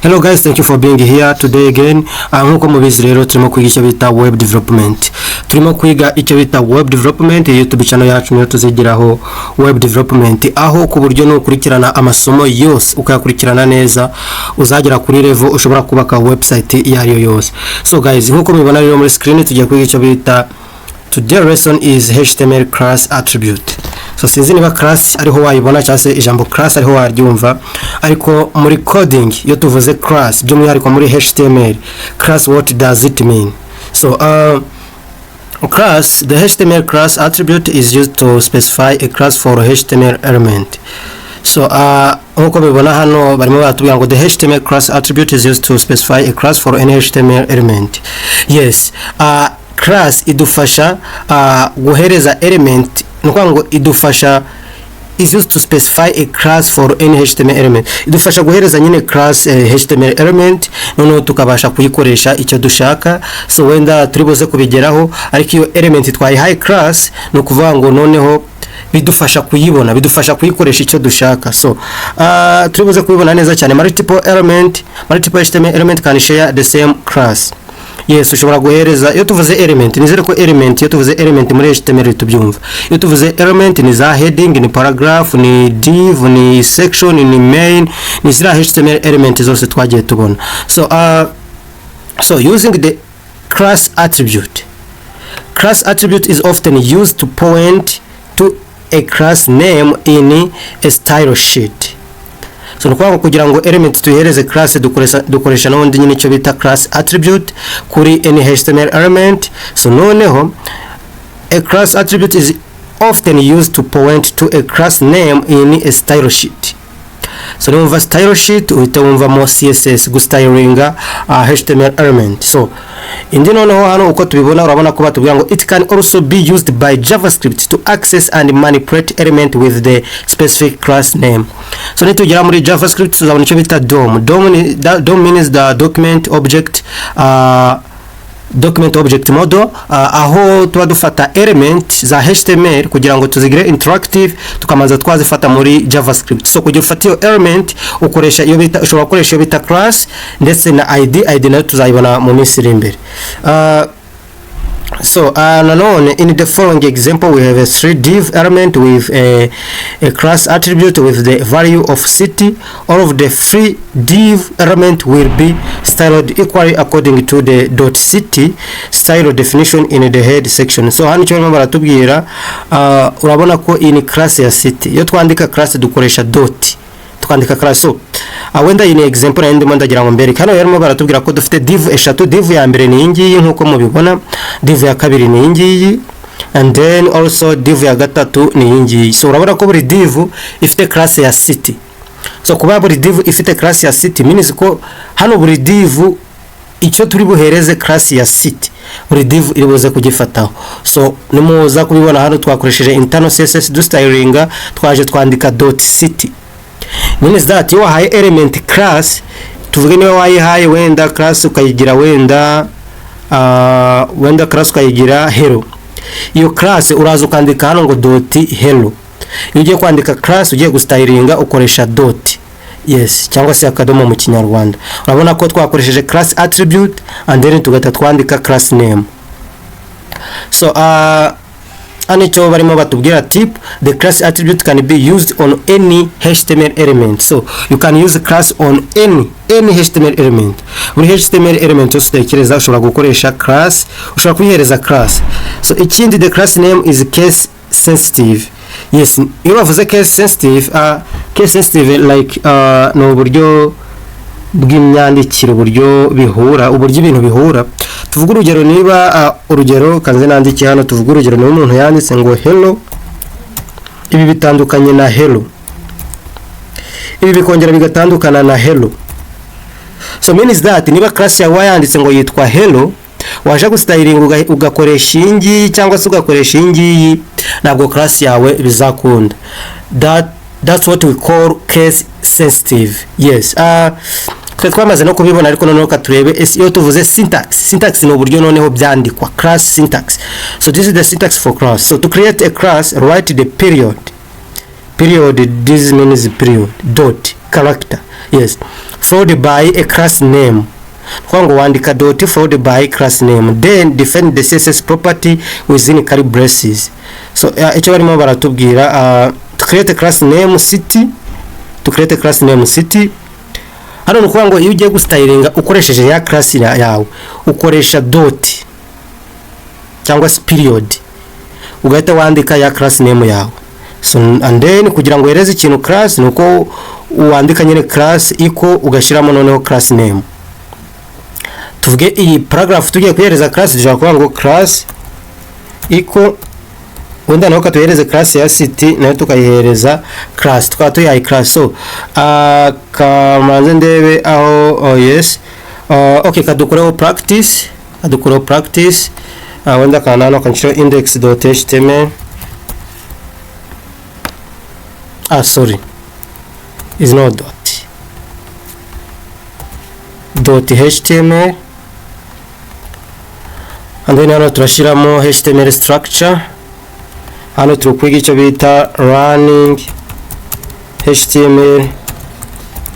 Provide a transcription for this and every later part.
Hello guys, thank you for being here today again. Nkuko mubizi rero, turimo kwiga icyo bita web development. Turimo kwiga icyo bita web development. YouTube channel yacu niyo tuzigiraho web development, aho ku buryo nukurikirana amasomo yose ukayakurikirana neza, uzagera kuri level ushobora kubaka website iyo ari yo yose. So guys, nkuko mubibona rero muri screen, tugiye kwiga icyo bita, today lesson is HTML class attribute. So sinzi niba class ariho wayibona cyangwa se ijambo class ariho waryumva, ariko muri coding iyo tuvuze class, by'umwihariko muri HTML class, what does it mean? So class, the HTML class attribute is used to specify a class for HTML element. So nkuko mubibona hano, barimo baratubwira ngo the HTML class attribute is used to specify a class for any HTML element. Yes, class idufasha guhereza element, ni ukuvuga ngo idufasha, is used to specify a class for any HTML element. Idufasha guhereza nyine class HTML element, noneho tukabasha kuyikoresha icyo dushaka. So wenda turi buze kubigeraho, ariko iyo element twayihaye class, ni ukuvuga ngo noneho bidufasha kuyibona, bidufasha kuyikoresha icyo dushaka. So turi buze kubibona neza cyane. Multiple element, multiple HTML element can share the same class. Yes, ushobora guhereza, iyo tuvuze element, nizere ko element, iyo tuvuze element muri HTML tubyumva. Iyo tuvuze element ni za heading, ni paragraph, ni div, ni section, ni main, ni ziriya HTML element zose twagiye tubona. So using the class attribute, class attribute is often used to point to a class name in a style sheet. So ni ukuvuga ngo kugira ngo element tuyihereze class, dukoresha n'ubundi nyine icyo bita class attribute kuri any HTML element. So noneho a class attribute is often used to point to a class name in a style sheet. So niwumva style sheet, uhita wumvamo CSS, gustylinga HTML element. So indi noneho hano uko tubibona, urabona ko batubwira ngo it can also be used by JavaScript to access and manipulate element with the specific class name. So nitugera muri JavaScript tuzabona icyo bita DOM. DOM, ni, DOM means the document object, document object model, aho tuba dufata element za HTML kugira ngo tuzigire interactive, tukamanza twazifata muri JavaScript. So kugira ufate iyo element, ukoresha iyo bita, ushobora gukoresha iyo bita class ndetse na ID. ID nayo tuzayibona mu minsi iri imbere. So nanone in the following example we have a 3 div element with a class attribute with the value of city. All of the three div element will be styled equally according to the dot city style definition in the head section. So hano icyo barimo baratubwira, urabona ko iyi ni class ya city. Iyo twandika class dukoresha dot, twandika class. So wenda iyi ni example nari ndimo ndagira ngo mbereke. Hano barimo baratubwira ko dufite div eshatu. Div ya mbere ni iyi ngiyi nk'uko mubibona, div ya kabiri ni iyi ngiyi, and then also div ya gatatu ni iyi ngiyi. So urabona ko buri div ifite class ya city. So kuba buri div ifite class ya city means ko hano buri div icyo turi buhereze class ya city, buri div iri buze kugifataho. So nimuza kubibona hano, twakoresheje internal CSS dustylinga, twaje twandika dot city. Means that iyo wahaye element class, tuvuge niba wayihaye wenda class ukayigira wenda wenda class ukayigira hello, iyo class uraza ukandika hano ngo dot hello. Iyo ugiye kwandika class, ugiye gustylinga, ukoresha dot, yes, cyangwa se akadomo mu Kinyarwanda. Urabona ko twakoresheje class attribute and then tugahita twandika class name. So hano icyo barimo batubwira, tip: the class attribute can be used on any HTML element. So you can use class on any HTML element. Buri HTML element yose utekereza ushobora gukoresha class, ushobora kuyihereza class. So ikindi, the class name is case sensitive. Yes, iyo bavuze case sensitive, case sensitive like ni uburyo bw'imyandikire, uburyo bihura, uburyo ibintu bihura. Tuvuge urugero niba urugero kanze nandike hano, tuvuge urugero niba umuntu yanditse ngo hello, ibi bitandukanye na hello, ibi bikongera bigatandukana na hello. So means that niba class yawe wayanditse ngo yitwa hello, waje gustylinga ugakoresha iyi ngiyi cyangwa se ugakoresha iyi ngiyi, ntabwo class yawe bizakunda. That's what we call case sensitive. Yes, twe twamaze no kubibona, ariko noneho katurebe iyo tuvuze syntax. Syntax ni uburyo noneho byandikwa, class syntax. So this is the syntax for class. So to create a class, write the period, period, this means period, dot. character, yes, followed by a class name. Kuvuga ngo wandika dot followed by class name, then define the CSS property within curly braces. So icyo barimo baratubwira, to create a class name city, to create a class name city. Hano ni ukuvuga ngo iyo ugiye gustylinga ukoresheje ya class yawe, ukoresha dot cyangwa se period, ugahita wandika ya class name yawe. So and then kugira ngo uhereze ikintu class, ni uko wandika nyine class iko ugashyiramo noneho class name. Tuvuge iyi paragraph tugiye kuyihereza class, dushobora kuvuga ngo class iko, wenda naho katuhereze class ya city, nayo tukayihereza class, tukaba tuyihaye class. So kamanze ndebe aho. Oh yes, okay, kadukoreho practice, kadukoreho practice. Wenda kana hano kanshyiraho index.html. Ah, sorry, is not dot dot html. And then hano turashyiramo HTML structure. Hano turi kwiga icyo bita running HTML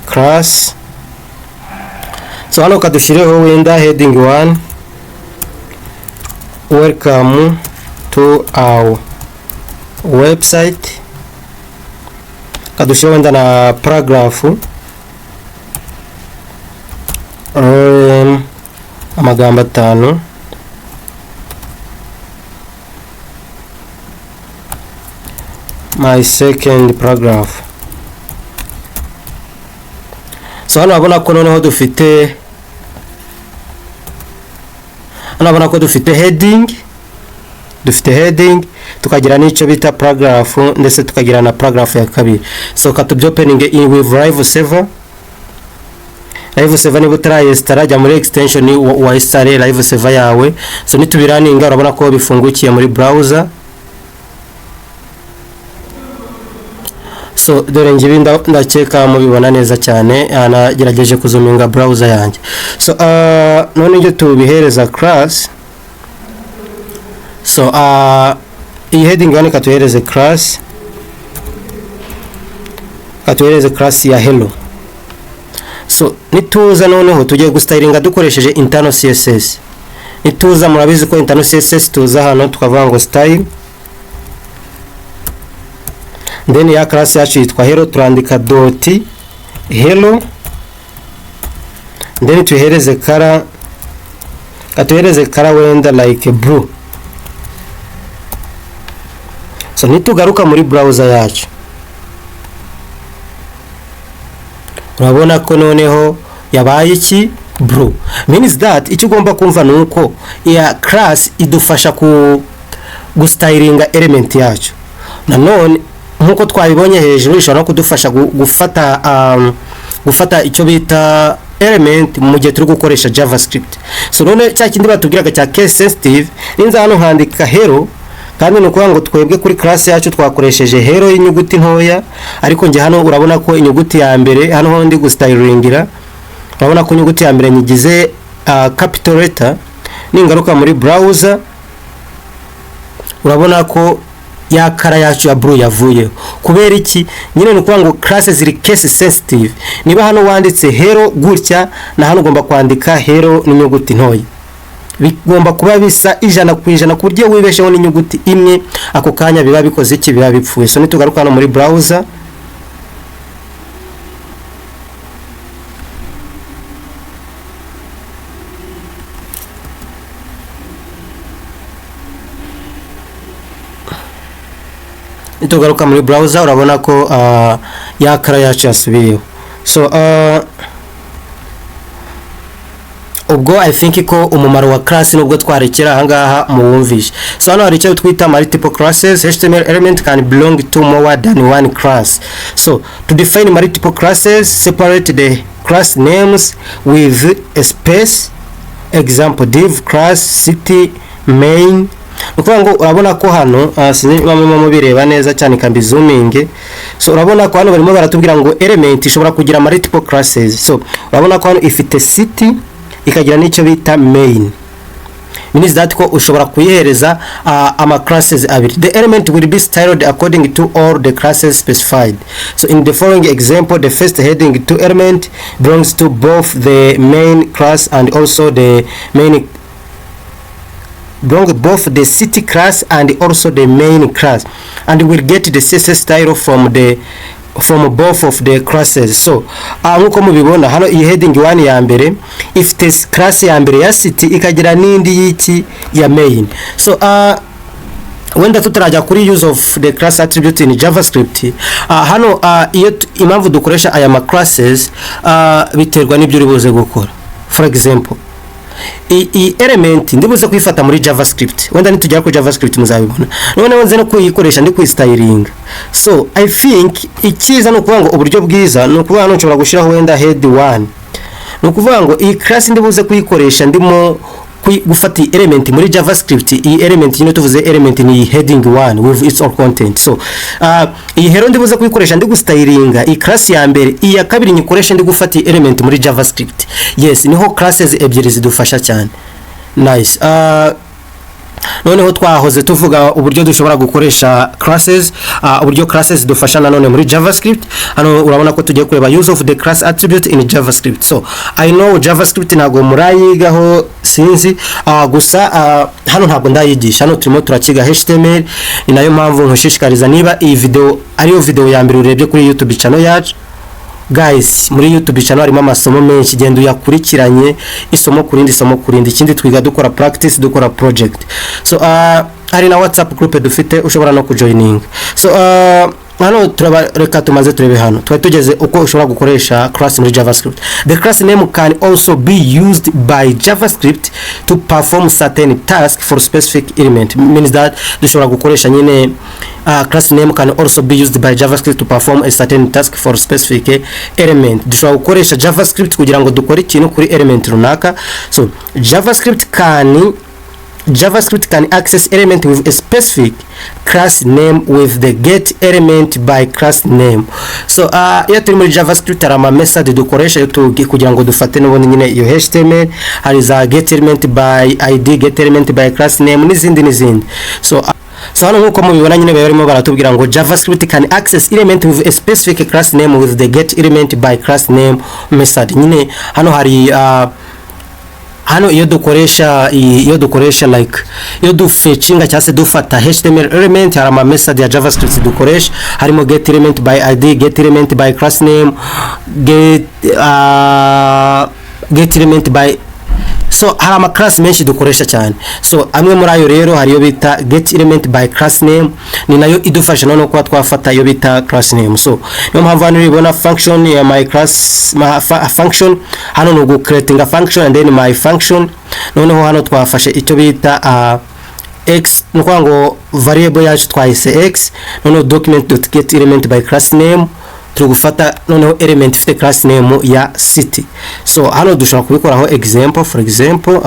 class. So hano kadushyireho wenda heading 1, "Welcome to our website". Kadushyiraho wenda na paragraph, amagambo 5, my second paragraph. So hano urabona ko noneho dufite, hano urabona ko dufite heading, dufite heading, tukagira n'icyo bita paragraph, ndetse tukagira na paragraph ya kabiri. So katubyopening in with live server. Live server, niba utarayinstalla, jya muri extension wa install live server yawe. So nitubirunninga, urabona ko bifungukiye muri browser. So dore ngibi, ndakeka mubibona neza cyane. Nagerageje kuzoominga browser yanjye. So none ibyo tubihereza class. So iyi heading 1 katuhereze class, katuhereze class ya hello. So nituza noneho tugiye gustylinga dukoresheje internal CSS. Nituza, murabizi ko internal CSS tuza hano tukavuga ngo style, then ya class yacu yitwa hello, turandika dot hello, then tuhereze color, katuhereze color wenda like blue. So nitugaruka muri browser yacu, urabona ko noneho yabaye iki? Blue. Means that icyo ugomba kumva ni uko iya class idufasha ku gustylinga element yacu. Nanone nk'uko twabibonye hejuru, ishobora no kudufasha gufata icyo bita element mu gihe turi gukoresha JavaScript. So none cya kindi batubwiraga cya case sensitive, ninza hano nkandika hello, kandi ni ukuvuga ngo twebwe kuri class yacu twakoresheje hello y'inyuguti ntoya, ariko njye hano urabona ko inyuguti ya mbere, hano ho ndi gustylingira, urabona ko inyuguti ya mbere nyigize capital letter. Ningaruka muri browser, urabona ko ya color yacu ya blue yavuyeho. Kubera iki? Nyine ni ukuvuga ngo class ziri case sensitive. Niba hano wanditse hello gutya, na hano ugomba kwandika hello n'inyuguti ntoya, bigomba kuba bisa 100%, ku buryo wibesheho n'inyuguti imwe, ako kanya biba bikoze iki? Biba bipfuye. So nitugaruka hano muri browser, nitugaruka muri browser, urabona ko ya color yacu yasubiyeho. So ubwo I think ko umumaro wa class nubwo twarekera ahangaha muwumvishe. So hano hari icyo twita multiple classes. HTML element can belong to more than one class. So to define multiple classes, separate the class names with a space. Example, div class city main. Ni ukuvuga ngo urabona ko hano, sinzi niba murimo mubireba neza cyane, kambizoominge. So urabona ko hano barimo baratubwira ngo element ishobora kugira multiple classes. So urabona ko hano ifite city, ikagira n'icyo bita main. Means that ko ushobora kuyihereza ama classes abiri. The element will be styled according to all the classes specified. So in the following example, the first heading 2 element belongs to both the main class and also the main belong both the city class and also the main class, and will get the CSS style from both of the classes. So nkuko mubibona hano, iyi heading 1 ya mbere ifite class ya mbere ya city, ikagira n'indi y'iki, ya main. So wenda tutarajya kuri use of the class attribute in JavaScript, hano iyo impamvu dukoresha aya ma classes biterwa n'ibyo uri buze gukora. For example, iyi element ndibuze kuyifata muri JavaScript, wenda nitugera kuri JavaScript muzabibona, noneho nze no kuyikoresha ndi kuyistylinga. So I think icyiza ni ukuvuga ngo, uburyo bwiza ni ukuvuga hano nshobora gushyiraho wenda head 1. Ni ukuvuga ngo iyi class ndibuze kuyikoresha ndimo gufata iyi element muri JavaScript. Iyi element nyine, tuvuze element, ni heading 1 with its all content. So iyi hero ndibuze kuyikoresha ndi gustylinga iyi class ya mbere, iya kabiri nyikoresha ndi gufata iyi element muri JavaScript. Yes, niho classes ebyiri zidufasha cyane. Nice. Noneho twahoze tuvuga uburyo dushobora gukoresha classes, uburyo classes zidufasha nanone muri JavaScript. Hano urabona ko tugiye kureba use of the class attribute in JavaScript. So I know JavaScript ntabwo murayigaho, sinzi, gusa hano ntabwo ndayigisha, hano turimo turakiga HTML. Ni nayo mpamvu nkushishikariza, niba iyi video ariyo video ya mbere urebye kuri YouTube channel yacu, guys, muri YouTube channel harimo amasomo menshi, genda uyakurikiranye isomo ku rindi, isomo ku rindi. Ikindi, twiga dukora practice, dukora project. So hari na WhatsApp group dufite ushobora no kujoininga. So hano turaba, reka tumaze turebe hano twari tugeze, uko ushobora gukoresha class muri JavaScript. The class name can also be used by JavaScript to perform certain task for specific element. Means that dushobora gukoresha nyine, class name can also be used by JavaScript to perform a certain task for specific element. Dushobora gukoresha JavaScript kugira ngo dukore ikintu kuri element runaka. So JavaScript can access element with a specific class name with the get element by class name. So iyo turi muri JavaScript, hari ama method dukoresha iyo kugira ngo dufate n'ubundi nyine iyo HTML. Hari za get element by ID, get element by class name, n'izindi n'izindi. So hano nkuko mubibona nyine, barimo baratubwira ngo JavaScript can access element with a specific class name with the get element by class name method. Nyine hano hari hano iyo dukoresha, like iyo dufetchinga cyangwa se dufata HTML element, hari ama method ya JavaScript dukoresha, harimo get element by ID, get element by class name, get element by, so hari ama class menshi dukoresha cyane. So amwe muri ayo rero, hari iyo bita get element by class name, ni nayo idufasha noneho kuba twafata iyo bita class name. So niyo mpamvu hano ubibona function ya my class, my function. Hano ni ugucreatinga function and then my function. Noneho hano twafashe icyo bita x, ni ukuvuga ngo variable yacu twahise x. Noneho document.get element by class name, turi gufata noneho element ifite class name ya city. So hano dushobora kubikoraho example. For example,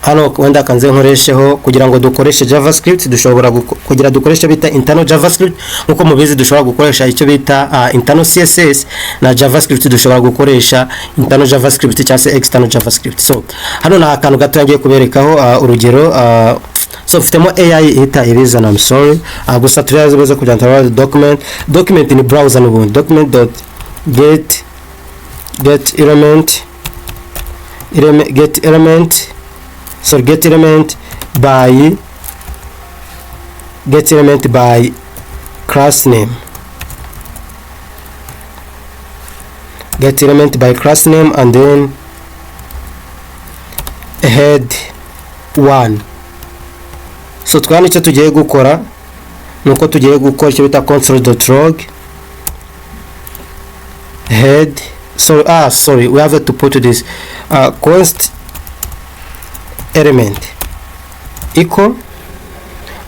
hano wenda kanze nkoresheho kugira ngo dukoreshe JavaScript, dushobora kugira dukoreshe bita internal JavaScript. Nkuko mubizi, dushobora gukoresha icyo bita internal CSS na JavaScript, dushobora gukoresha internal JavaScript cyangwa se external JavaScript. So hano ni akantu gato ngiye kuberekaho, urugero. So mfitemo AI ihita ibizana, I'm sorry. Gusa turiya kugira ngo document ni browser n'ubundi, document dot get element, get element, sorry, get element by class name, get element by class name and then head 1. So twaba icyo tugiye gukora ni uko tugiye gukora icyo bita console.log head, sorry, sorry, we have to put this const element equal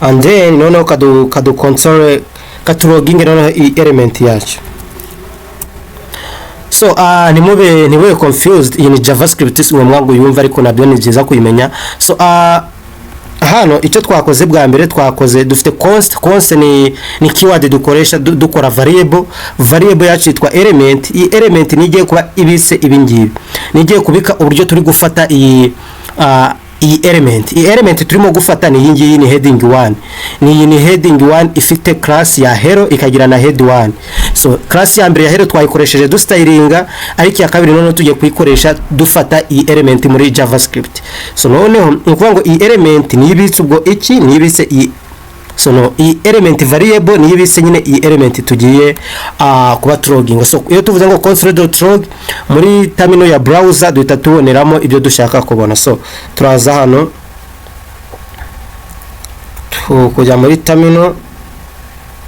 and then noneho kadu console katuloginge noneho iyi element yacu. So ntimube confused, iyi ni JavaScript, si ngombwa ngo uyumve, ariko nabyo ni byiza kuyimenya. So hano icyo twakoze bwa mbere, twakoze dufite const. Const ni keyword dukoresha dukora variable. Variable yacu yitwa element. Iyi element nigiye kuba ibise ibi ngibi, nigiye kubika uburyo turi gufata iyi iyi element. Iyi element turimo gufata ni iyi ngiyi, ni heading 1. Ni iyi, ni heading 1 ifite class ya hero, ikagira na head 1. So class ya mbere ya hero twayikoresheje dustylinga, ariko iya kabiri noneho tugiye kuyikoresha dufata iyi element muri JavaScript. So noneho ni ukuvuga ngo iyi element niyo ibitse ubwo iki, niyo ibitse iyi, so no iyi element variable niyo ibitse nyine iyi element tugiye kuba tuloginga. So iyo tuvuze ngo console.log muri terminal ya browser, duhita tuboneramo ibyo dushaka kubona. So turaza hano kujya muri terminal.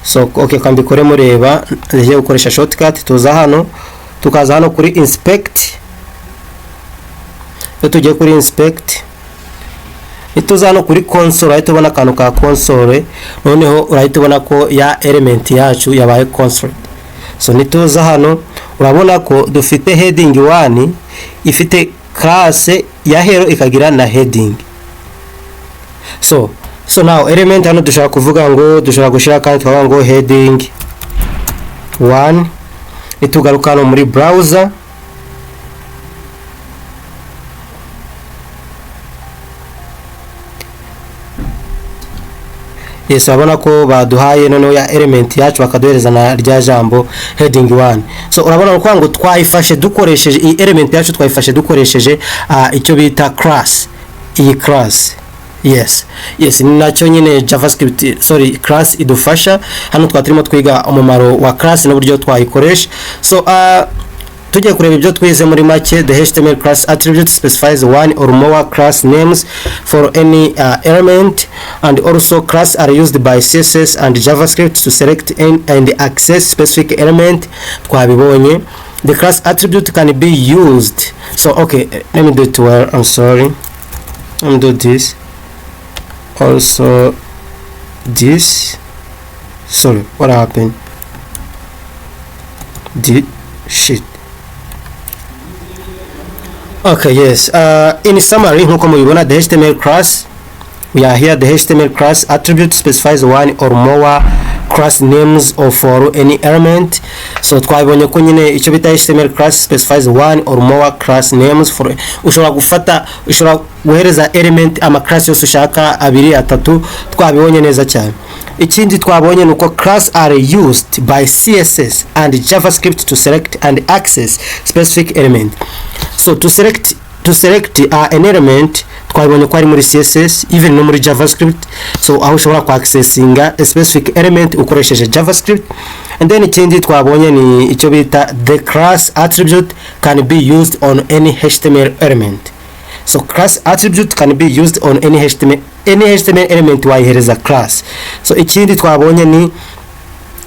So okay, kambikore mureba, ngiye gukoresha shortcut. Tuza hano, tukaza hano kuri inspect. Iyo tugiye kuri inspect, nituza hano kuri console, urahita ubona akantu ka console. Noneho urahita ubona ko ya element yacu yabaye console. So nituza hano, urabona ko dufite heading 1 ifite class ya hero, ikagira na heading. So now element hano dushobora kuvuga ngo, dushobora gushyira kandi tukavuga ngo heading 1. Nitugaruka hano muri browser, yes, urabona ko baduhaye noneho ya element yacu, bakaduhereza na rya jambo heading 1. So urabona ko ngo twayifashe dukoresheje iyi element yacu, twayifashe dukoresheje icyo bita class, iyi class. Yes, ni nacyo nyine JavaScript, sorry, class idufasha. Hano twaba turimo twiga umumaro wa class n'uburyo twayikoresha. So tugiye kureba ibyo twize muri make. The HTML class attribute specifies one or more class names for any element, and also class are used by CSS and JavaScript to select and access specific element. Twabibonye. The class attribute can be used. So okay, let me do it well. I'm sorry, let me do this also, this, sorry, what happened? The shit. Okay, yes, in summary, nkuko mubibona, the HTML class, we are here, the HTML class attribute specifies one or more class names or for any element. So twabonye ko nyine icyo bita HTML class specifies one or more class names for, ushobora gufata, ushobora guhereza element ama class yose ushaka, abiri, atatu, twabibonye neza cyane. Ikindi twabonye ni uko class are used by CSS and JavaScript to select and access specific element. So to select an element, twabonye ko ari muri CSS, even no muri JavaScript. So aho ushobora ku accessinga a specific element ukoresheje JavaScript. And then ikindi twabonye ni icyo bita the class attribute can be used on any HTML element. So class attribute can be used on any HTML element, wayihereza class. So ikindi twabonye ni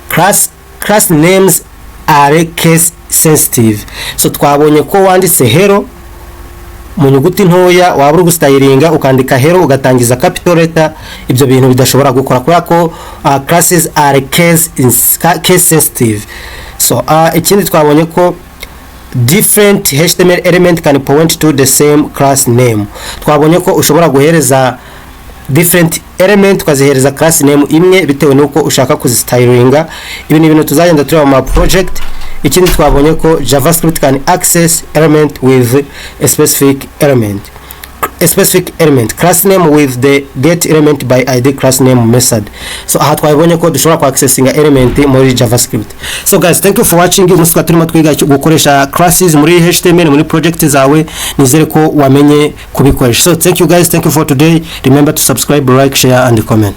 class names are case sensitive. So twabonye ko wanditse hero mu nyuguti ntoya, waba uri gustylinga ukandika hero ugatangiza capital letter, ibyo bintu bidashobora gukora kubera ko classes are case sensitive. So ikindi twabonye ko different HTML element can point to the same class name. Twabonye ko ushobora guhereza different element, ukazihereza class name imwe bitewe n'uko ushaka kuzistylinga. Ibi ni ibintu tuzagenda tureba mu ma project. Ikindi twabonye ko JavaScript can access element with a specific element class name with the get element by id class name method. So aha twabonye ko dushobora ku accessinga element muri JavaScript. So guys, thank you for watching. Umunsi twari turimo twiga gukoresha classes muri HTML muri project zawe. Nizere ko wamenye kubikoresha. So thank you guys, thank you for today. Remember to subscribe, like, share and comment.